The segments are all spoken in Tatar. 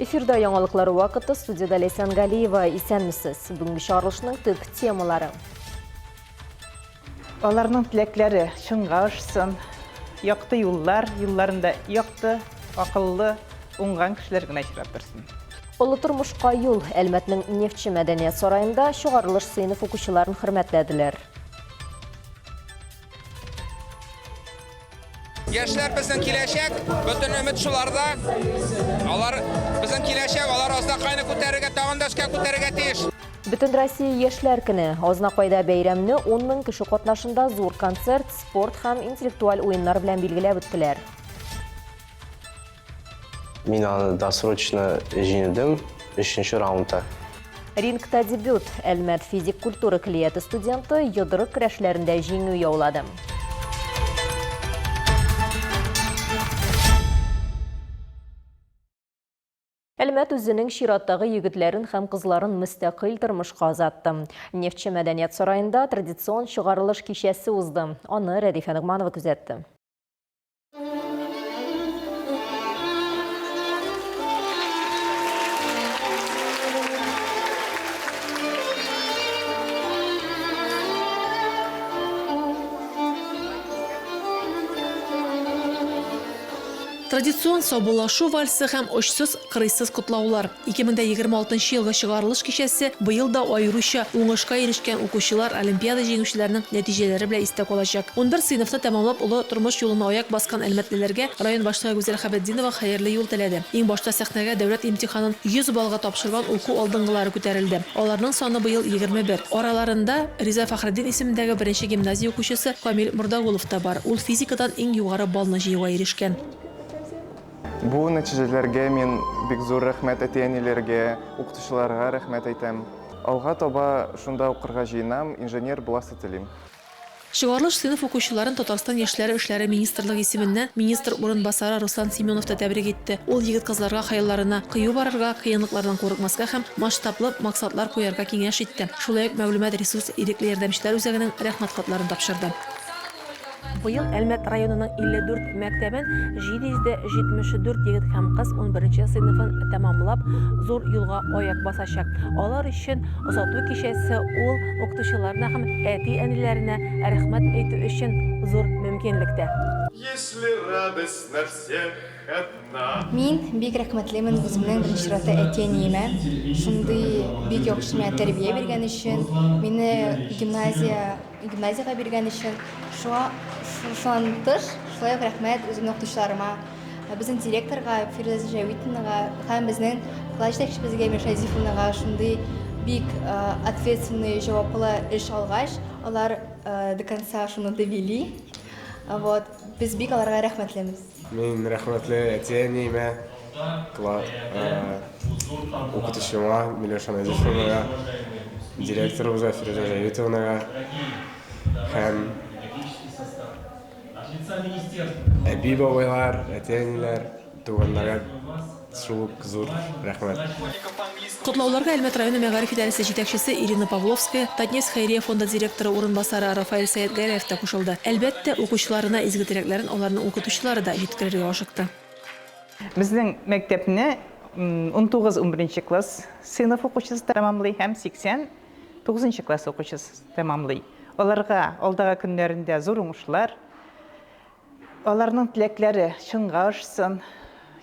Эфирда яңалыклар вакыты студияда Ләйсән Галиева. Исәнмесез. Бүгенге чыгарылышның төп темалары. Аларның теләкләре чынга ашсын. Якты юллар, юлларында якты, акыллы, уңган кешеләр генә очрап торсын. Олы тормышка юл. Әлмәтнең Нефтьче мәдәният сараенда чыгарылыш сыйныф укучыларын хөрмәтләделәр. Яшьләр безнең киләчәк, бөтен өмет шуларда. Алар безнең киләчәк, алар Азнакайны күтәрергә, тагын да өскә күтәрергә тиеш. Бөтенроссия яшьләр көне. Азнакайда бәйрәмне 10 мең кеше катнашында зур концерт, спорт һәм интеллектуаль уеннар белән билгеләп үттеләр. Мин аны досрочно җиңдем өченче раундта. Рингта дебют. Әлмәт физик культура көллияте студенты йодрык көрәшләрендә җиңү яулады. Әлмәт үзенең чираттагы егетләрен һәм кызларын мөстәкыйль тормышка озатты. Нефтьче мәдәният сараенда традицион чыгарылыш кичәсе узды. Аны Рәдифә Ногманова күзәтте. Традицион саубуллашу вальсы һәм очсыз кырыйсыз котлаулар. 2026 елгы чыгарылыш кичәсе быел да аеруча уңышка ирешкән укучылар, олимпиада җиңүчеләренең нәтиҗәләре белән истә калачак. Унбер сыйныфны тәмамлап олы тормыш юлына аяк баскан әлмәтлеләргә район башлыгы Гүзәл Хәбетдинова хәерле юл теләде. Иң башта сәхнәгә дәүләт имтиханын 100 баллга тапшырган уку алдынгылары күтәрелде. Аларның саны быел 21. Араларында Риза Фәхретдин исемендәге беренче гимназия укучысы Камил Мордагулов та бар. Ул физикадан иң югары баллны җыюга ирешкән. Бу нәтиҗәләргә мин бик зур рәхмәт әти-әниләргә, укытучыларга рәхмәт әйтәм. Алга таба шунда укырга җыенам, инженер буласы телим. Чыгарылыш сыйныф укучыларын Татарстан яшьләре эшләре министрлыгы исеменнән министр урынбасары Руслан Семенов та тәбрик итте. Ул егет-кызларга хыялларына кыю барырга, кыенлыклардан курыкмаска һәм масштаблы максатлар куярга киңәш итте. Шулай ук мәгълүмат-ресурс ирекле ярдәмчеләр үзәгенең Рәхмәт хатларын тапшырды. Быел Әлмәт районының 54 мәктәбен 774 егет һәм кыз унберенче сыйныфын тәмамлап, зур юлга аяк басачак. Алар өчен озату кичәсе ул укытучыларына һәм әти-әниләренә рәхмәт әйтү өчен зур мөмкинлек тә. Если радость на всех одна. Мин бик рәхмәтлемен үземнең беренче чиратта әти-әниемә, шундый бик яхшы миңа тәрбия биргән өчен, мине гимназия Гимназиягә биргән өчен. Шуңа шуннан тыш, шулай ук рәхмәт үземнең укытучыларыма, безнең директорга Фирүзә Җәвитовнага һәм безнең класс җитәкчебезгә Миша Зифовнага шундый бик ответственный, җаваплы эш алгач, алар до конца шуны довели. Вот, без бик аларга рәхмәтлебез. Мин рәхмәтле әти-әниемә, укытучыма Миләүшә Назифовнага, директорыбызга Фирүзә Җәвитовнага һәм әби-бабайлар, әти-әниләр, туганнарга шул ук зур рәхмәт. Котлауларга Әлмәт районы мәгариф идарәсе җитәкчесе Ирина Павловская, Татнефть хәйрия фонды директоры урынбасары Рафаэль Сәетгәрәев тә кушылды. Әлбәттә, укучыларына изге теләкләрен аларның укытучылары да җиткерергә ашыкты. Безнең мәктәпне 19 унберенче класс сыйныф укучысы тәмамлый һәм 89 нчы класс укучысы тәмамлый. Аларга алдагы көннәрендә зур уңышлар, аларның теләкләре чынга ашсын,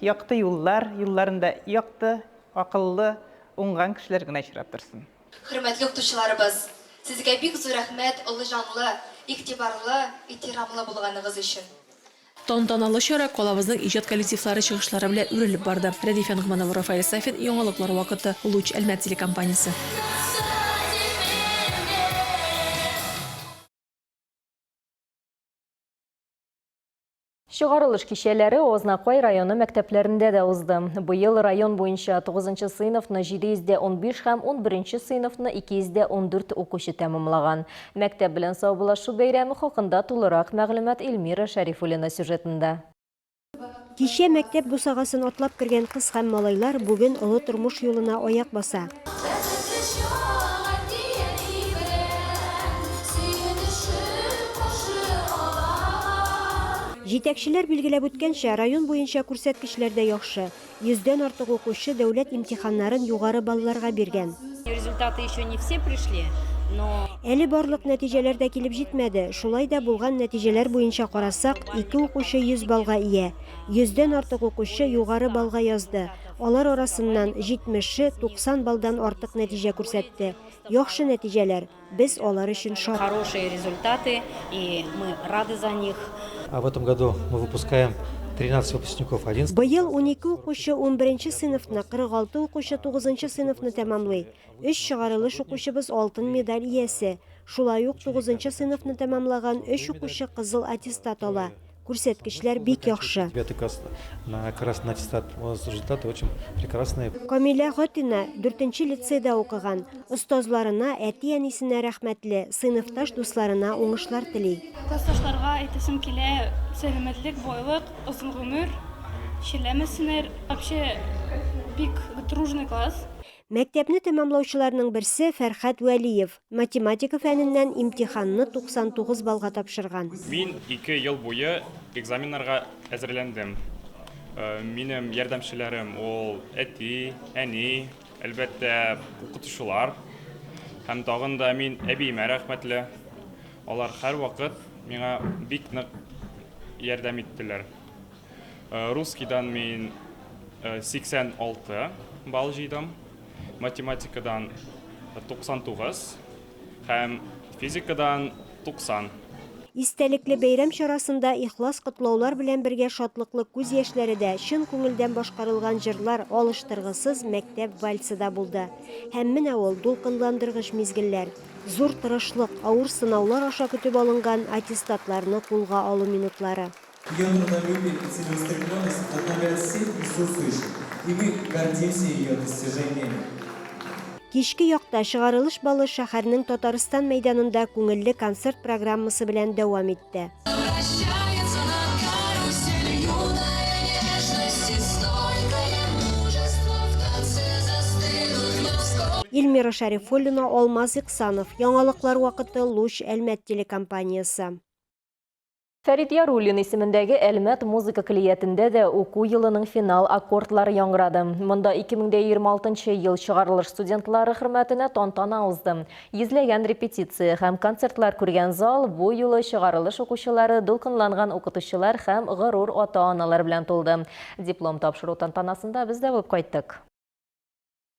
якты юллар, юлларында якты, акыллы, уңган кешеләр генә очрап торсын. Хөрмәтле укытучыларыбыз! Сезгә бик зур рәхмәт олы җанлы, игътибарлы, ихтирамлы булганыгыз өчен. Тантаналы чара калабызның иҗат коллективлары чыгышлары белән үрелеп барды. Рәдифә Ногманова, Рафаэль Сафин, Яңалыклар вакыты, Луч, Әлмәт телекомпаниясе. Чыгарылыш кичәләре Азнакай районы мәктәпләрендә дә узды. Быел район буенча тугызынчы сыйныфны 715 һәм унберенче сыйныфны 214 укучы тәмамлаган. Мәктәп белән саубуллашу бәйрәме хакында тулырак мәгълүмат Эльмира Шәрифуллина сюжетында. Кичә мәктәп бусагасын атлап кергән кыз һәм малайлар бүген олы тормыш юлына аяк баса. Бәхетле чак әти-әни белән, сөенешеп каршы алалар. Җитәкчеләр билгеләп үткәнчә, район буенча күрсәткечләр дә яхшы. Йөздән артык укучы дәүләт имтиханнарын югары балларга биргән. Результаты еще не все пришли, но. Әле барлык нәтиҗәләр дә килеп җитмәде, шулай да булган нәтиҗәләр буенча карасак, ике укучы 100 баллга ия. Йөздән артык укучы югары баллга язды, алар арасыннан җитмеше 90 баллдан артык нәтиҗә күрсәтте. Яхшы нәтиҗәләр. Без алар өчен шат. Хорошие результаты, и мы рады за них. А в этом году мы выпускаем 13 выпускников 11. Быел унике укучы унберенче сыйныфны, 46 укучы тугызынчы сыйныфны тәмамлый. Өч чыгарылыш укучыбыз алтын медаль иясе. Шулай ук тугызынчы сыйныфны тәмамлаган өч укучы кызыл аттестат ала. Күрсәткечләр бик яхшы. Девятый класс на красный аттестат. У нас результаты очень прекрасные. Камилә Гатина дүртенче лицейда укыган. Остазларына, әти-әнисенә рәхмәтле, сыйныфташ дусларына уңышлар тели. Классташларга әйтәсем килә, сәламәтлек, байлык, озын гомер, чирләмәсеннәр. Вообще бик дружный класс. Мәктәпне тәмамлаучыларның берсе, Фәрхәт Вәлиев. Математика фәненнән имтиханны 99 баллга тапшырган. Мин ике ел буе экзаменнарга әзерләндем. Минем ярдәмчеләрем ул әти, әни, әлбәттә, укытучылар. Һәм тагын да мин әбиемә рәхмәтле. Алар һәрвакыт миңа бик нык ярдәм иттеләр. Русскийдан мин 86 балл җыйдым, математикадан 99 һәм физикадан 90. Истәлекле бәйрәм чарасында ихлас котлаулар белән бергә шатлыклы күз яшьләре дә, чын күңелдән башкарылган җырлар, алыштыргысыз мәктәп вальсы да булды. Һәм менә ул, дулкынландыргыч мизгелләр. Зур тырышлык, авыр сынаулар аша көтеп алынган аттестатларны кулга алу минутлары. Ее трудолюбие и целеустремленность вдохновляют всех присутствующих, и мы гордимся ее достижениями. Кичке якта чыгарылыш балы шәһәрнең Татарстан мәйданында күңелле концерт программасы белән дәвам итте. Эльмира Шәрифуллина, Алмаз Иксанов, Яңалыклар вакыты, Луч, Әлмәт телекомпаниясе. Фәрит Яруллин исемендәге Әлмәт музыка көллиятендә дә уку елының финал аккордлары яңгырады. Монда 2026 ел чыгарылыш студентлары хөрмәтенә тантана узды. Йөзләгән репетиция һәм концертлар күргән зал бу юлы чыгарылыш укучылары, дулкынланган укытучылар һәм горур ата-аналар белән тулды. Диплом тапшыру тантанасында без дә булып кайттык.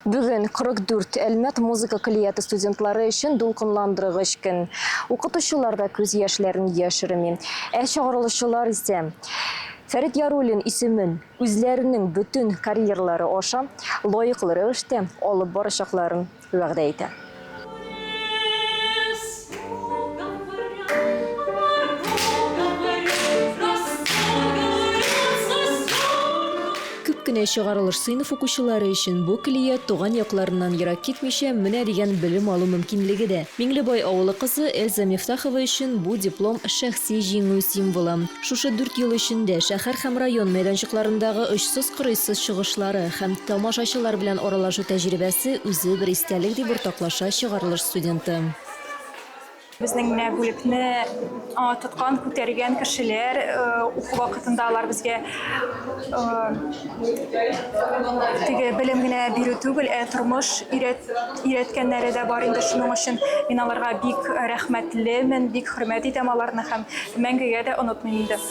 Бүген 44 Әлмәт музыка көллияте студентлары өчен дулкынландыргыч көн. Укытучылар да күз яшьләрен яшерми. Ә чыгарылучылар исә Фәрит Яруллин исемен үзләренең бөтен карьералары аша лаеклы рәвештә алып барачакларын вәгъдә итә. Күп кенә чыгарылыш сыйныф укучылары өчен бу көллият туган якларыннан ерак китмичә менә дигән белем алу мөмкинлеге дә. Миңлебай авылы кызы Эльза Мифтахова өчен бу диплом шәхси җиңү символы. Шушы дүрт ел эчендә шәһәр һәм район мәйданчыкларындагы очсыз-кырыйсыз чыгышлары һәм тамашачылар белән аралашу тәҗрибәсе үзе бер истәлек, дип уртаклаша чыгарылыш студенты. Безнең менә бүлекне тоткан, күтәргән кешеләр уку вакытында алар безгә теге белем генә бирү түгел, ә тормыш өйрәткәннәре дә бар инде. Шуның өчен мин аларга бик рәхмәтлемен, бик хөрмәт итәм аларны һәм мәңгегә дә онытмыйм инде.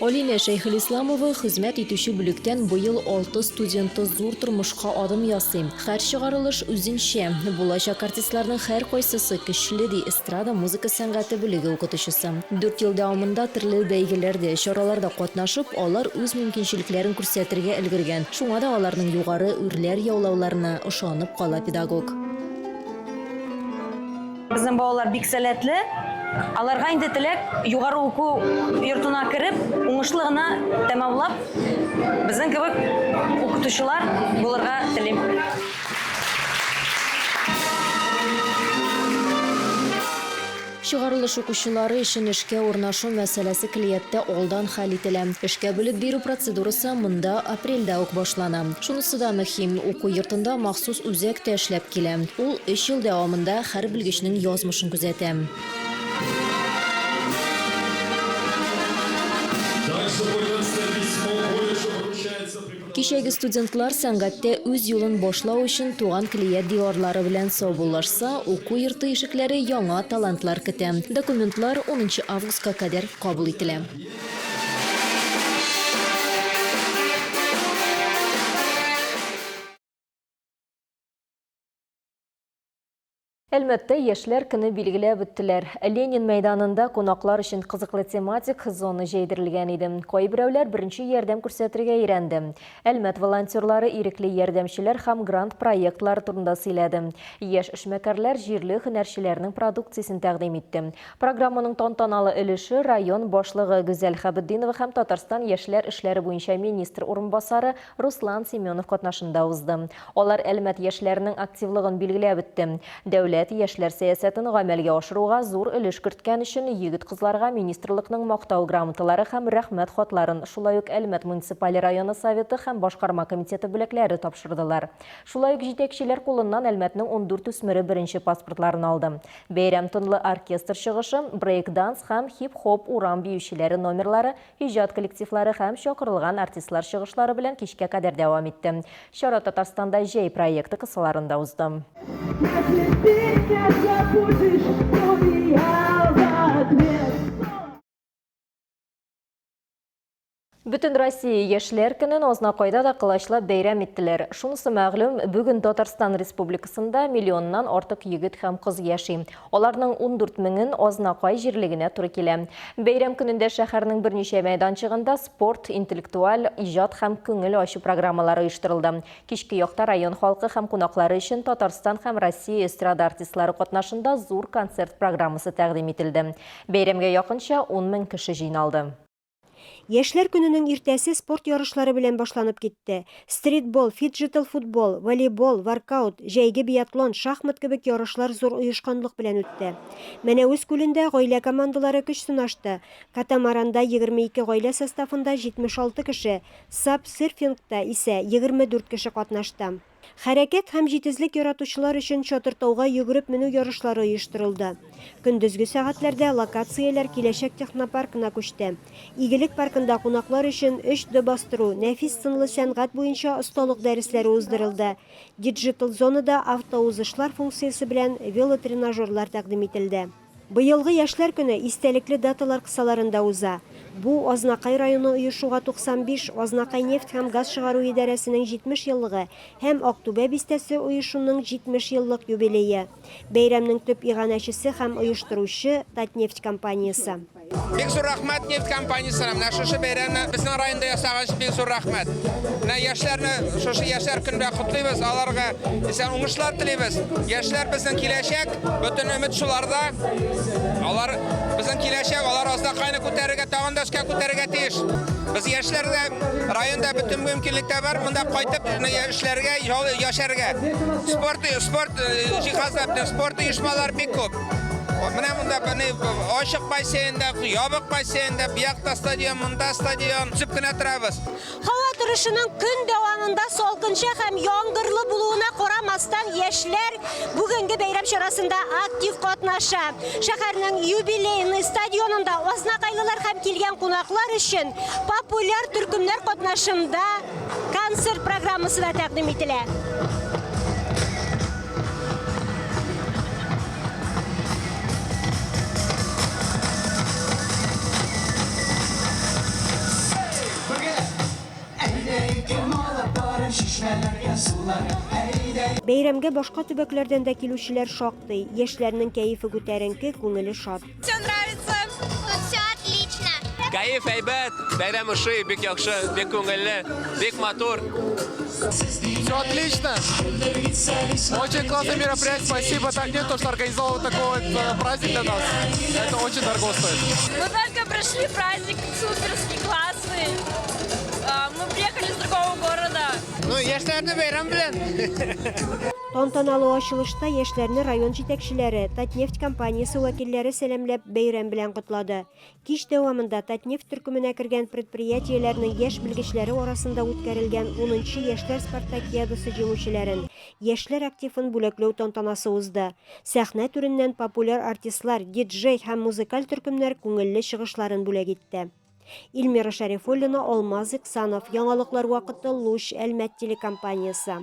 Алинә Шәйхелисламова хезмәт итүче бүлектән быел алты студенты зур тормышка адым ясый. Һәр чыгарылыш үзенчә. Булачак артистларның һәркайсысы көчле, ди эстрада музыка сәнгате бүлеге укытучысы. Дүрт ел дәвамында төрле бәйгеләрдә, чараларда катнашып, алар үз мөмкинчелекләрен күрсәтергә өлгергән. Шуңа да аларның югары үрләр яулауларына ышанып кала педагог. Безнең балалар бик сәләтле. Аларга инде теләк югары уку йортына кереп, уңышлы гына тәмамлап, безнең кебек укытучылар булырга телим. Чыгарылыш укучылары өчен эшкә урнашу мәсьәләсе клиәттә алдан хәл ителә. Эшкә бүлеп бирү процедурасы монда апрельдә үк башлана. Шунысы да мөһим, уку йортында махсус үзәк тә эшләп килә. Ул өч ел дәвамында һәр белгечнең язмышын күзәтә. Кичәге студентлар сәнгатьтә үз юлын башлау өчен туган Клият диварлары белән саубуллашса, уку йорты ишекләре яңа талантлар көтә. Документлар унынчы августка кадәр кабул ителә. Әлмәттә Яшьләр көне билгеләп үттеләр. Ленин мәйданында кунаклар өчен кызыклы тематик зона җәйдерелгән иде. Кайберәүләр беренче ярдәм күрсәтергә өйрәнде. Әлмәт волонтерлары ирекле ярдәмчеләр һәм грант проектлары турында сөйләде. Яшь эшмәкәрләр җирле һөнәрчеләрнең продукциясен тәкъдим итте. Программаның тантаналы өлеше район башлыгы Гүзәл Хәбетдинова һәм Татарстан яшьләр эшләре буенча министр урынбасары Руслан Семенов катнашында узды. Алар Әлмәт яшьләренең активлыгын билгеләп үтте. Дәүләт яшьләр сәясәтен гамәлгә ашыруга зур өлеш керткән өчен егет-кызларга министрлыкның Мактау грамоталары һәм Рәхмәт хатларын, шулай ук Әлмәт муниципаль районы Советы һәм Башкарма комитеты бүләкләре тапшырдылар. Шулай ук җитәкчеләр кулыннан Әлмәтнең 14 үсмере беренче паспортларын алды. Бәйрәм тынлы оркестр чыгышы, брейк-данс һәм хип-хоп урам биючеләре номерлары Иҗат коллективлары һәм чакырылган артистлар чыгышлары белән кичкә кадәр дәвам итте. Чара Татарстанда җәй проекты кысаларында узды. Бөтенроссия яшьләр көнен Азнакайда да колачлап бәйрәм иттеләр. Шунысы мәгълүм, бүген Татарстан Республикасында миллионнан артык егет һәм кыз яши. Аларның 14 меңен Азнакай җирлегенә туры килә. Бәйрәм көнендә шәһәрнең берничә мәйданчыгында спорт, интеллектуаль, иҗат һәм күңел ачу программалары оештырылды. Кичке якта район халкы һәм кунаклары өчен Татарстан һәм Россия эстрада артистлары катнашында зур концерт программасы тәкъдим ителде. Бәйрәмгә якынча 10 мең кеше җыйналды. Яшьләр көненең иртәсе спорт ярышлары белән башланып китте. Стритбол, фиджитал-футбол, волейбол, воркаут, җәйге биатлон, шахмат кебек ярышлар зур оешканлык белән үтте. Мәнәвез күлендә гаилә командалары көч сынашты. Катамаранда 22 гаилә составында 76 кеше, сап-серфингта исә 24 кеше катнашты. Хәрәкәт һәм җитезлек яратучылар өчен Чатыртауга йөгереп менү ярышлары оештырылды. Көндезге сәгатьләрдә локацияләр Киләчәк технопаркына күчте. Игелек паркында кунаклар өчен өч Д-бастыру, нәфис сынлы сәнгать буенча осталык дәресләре уздырылды. Диджитал-зонада автоузышлар функциясе белән велотренажерлар тәкъдим ителде. Быелгы Яшьләр көне истәлекле даталар кысаларында уза. Бу, Азнакай районы оешуга 95, Азнакайнефть һәм газ чыгару идарәсенең 70 еллыгы һәм Актүбә бистәсе оешуның 70 еллык юбилее. Бәйрәмнең төп иганәчесе һәм оештыручы, Татнефть компаниясе. Бик зур рәхмәт нефть компаниясенә. Менә шушы бәйрәмне безнең районда ясаган өчен бик зур рәхмәт. Менә яшьләрне шушы яшьләр көне белән котлыйбыз, аларга исән уңышлар телибез. Яшьләр безнең киләчәк, бөтен өмет шуларда. Алар безнең киләчәк, алар Азнакайны күтәрергә, тагын да өскә күтәрергә тиеш. Без яшьләрдә районда бөтен мөмкинлек тә бар, монда кайтып эшләргә, яшәргә. Спорт, спорт җиһазлар, спорт оешмалар бик күп. Менә монда ачык бассейнда, ябык бассейнда, бу якта стадион, монда стадион. Төзеп кенә торабыз. Һава торышының көн дәвамында салкынча һәм яңгырлы булуына карамастан, яшьләр бүгенге бәйрәм чарасында актив катнаша. Шәһәрнең юбилейный стадионында азнакайлылар һәм килгән кунаклар өчен популяр төркемнәр катнашында концерт программасы да тәкъдим ителә. Бәйрәмгә башка төбәкләрдән дә килүчеләр шактый. Яшьләрнең кәефе күтәренке, күңеле шат. Все нравится. Все отлично. Кәеф әйбәт, бәйрәм ошый, бик яхшы, бик күңелле, бик матур. Все отлично. Очень классное мероприятие. Спасибо Татнефть, то, что организовал такой вот праздник для нас. Это очень дорого стоит. Мы только прошли праздник суперский, классный. Мы приехали с другого города. Ну, яшьләрне бәйрәм белән. Тантаналы ачылышта яшьләрне район җитәкчеләре, Татнефть компаниясе вәкилләре сәламләп, бәйрәм белән котлады. Кич дәвамында Татнефть төркеменә кергән предприятиеләрнең яшь белгечләре арасында үткәрелгән унынчы яшьләр спартакиадасы җиңүчеләрен, яшьләр активын бүләкләү тантанасы узды. Сәхнә түреннән популяр артистлар, диджей һәм музыкаль төркемнәр күңелле чыгышларын бүләк итте. Ильмира Шәрифуллина, Алмаз Иксанов, Яңалыклар вакыты, Луч, Әлмәт телекомпаниясе.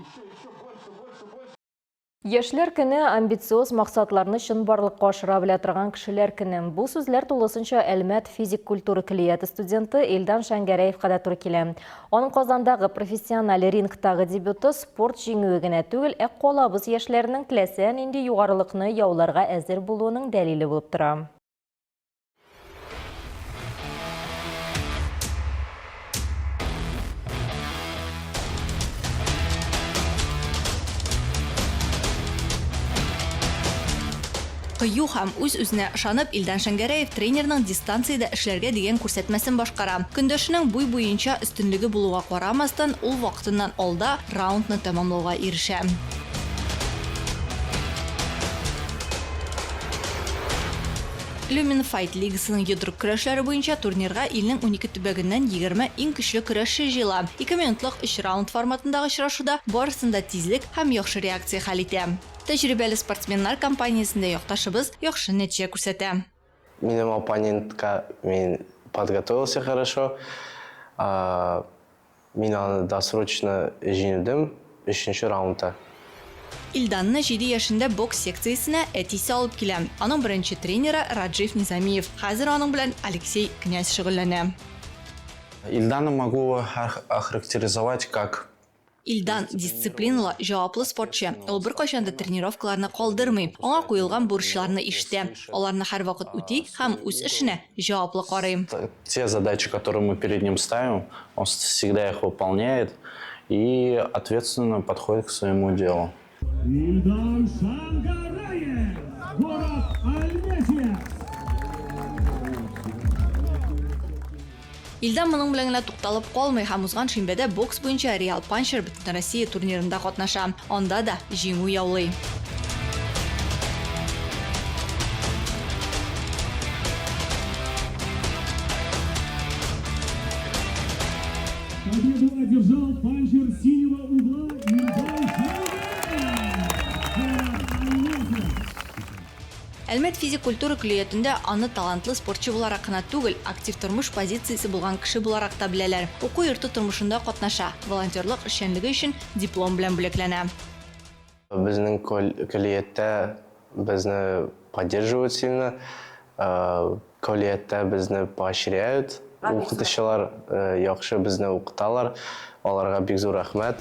Яшьләр көне, амбициоз максатларны чынбарлыкка ашыра белә торган кешеләр көне. Бу сүзләр тулысынча Әлмәт физик культура көллияте студенты Илдан Шәңгәрәевка да туры килә. Аның Казандагы профессиональ рингтагы дебюты спорт җиңүе генә түгел, ә калабыз яшьләренең теләсә нинди югарылыкны яуларга әзер булуының дәлиле булып тора. Кыю һәм үз-үзенә ышанып, Илдан Шәңгәрәев тренерның дистанциядә эшләргә дигән күрсәтмәсен башкара. Көндәшенең буй буенча өстенлеге булуга карамастан, ул вакытыннан алда раундны тәмамлауга ирешә. Люмин Файт лигасының йодрык көрәшләре буенча турнирга илнең 12 төбәгеннән 20 иң көчле көрәшче җыела. Ике минутлык өч раунд форматындагы очрашуда барысын да тизлек һәм яхшы реакция хәл итә. Тәҗрибәле спортсменнар компаниясендә якташыбыз яхшы нәтиҗә күрсәтә. Минем оппонентка мин подготовился хорошо. Мин аны досрочно җиңдем, өченче раундта. Илданны җиде яшендә бокс секциясенә әтисе алып килә. Аның беренче тренеры, Раджив Низамиев. Хәзер аның белән Алексей Князь шөгыльләнә. Илдана могу охарактеризовать как Илдан, дисциплиналы, җаваплы спортчы. Ул беркайчан да тренировкаларны калдырмый, аңа куелган бурычларны ишетә, аларны һәрвакыт үти һәм үз эшенә җаваплы карый. Те задачи, которые мы перед ним ставим, он всегда их выполняет и ответственно подходит к своему делу. Илдар Шангараев, город Альметьевск. Илдан моның белән генә тукталып калмый һәм узган шимбәдә бокс буенча Реал Панчер Бөтенроссия турнирында катнаша. Анда да җиңү яулый. Победу одержал панчер синего угла Илдар Шангараев. Әлмәт физик культура көллиятендә аны талантлы спортчы буларак кына түгел, актив тормыш позициясе булган кеше буларак та беләләр. Уку йорты тормышында катнаша, волонтерлык эшчәнлеге өчен диплом белән бүләкләнә. Безнең көллияттә безне поддерживают сильно, Көллияттә безне поощряют, укытучылар яхшы безне укыталар, аларга бик зур рәхмәт.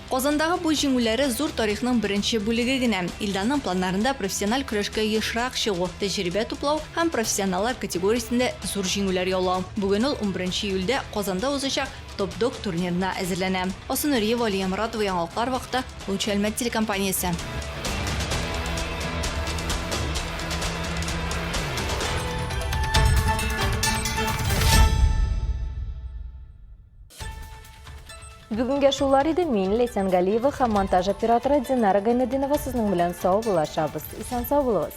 Казандагы бу җиңүләре зур тарихның беренче бүлеге генә. Илданның планнарында профессиональ көрәшкә ешрак чыгу, тәҗрибә туплау һәм профессионаллар категориясендә зур җиңүләр яулау. Бүген ул унберенче июльдә Казанда узачак Топ Дог турнирына әзерләнә. Алсу Нуриева, Алия Моратова, Яңалыклар вакыты, Луч Әлмәт телекомпаниясе. Бүгенгә шулар иде. Мин Ләйсән Галиева һәм монтаж операторы Динара Гайнетдинова сезнең белән сау булашабыз. Исән сау булыгыз.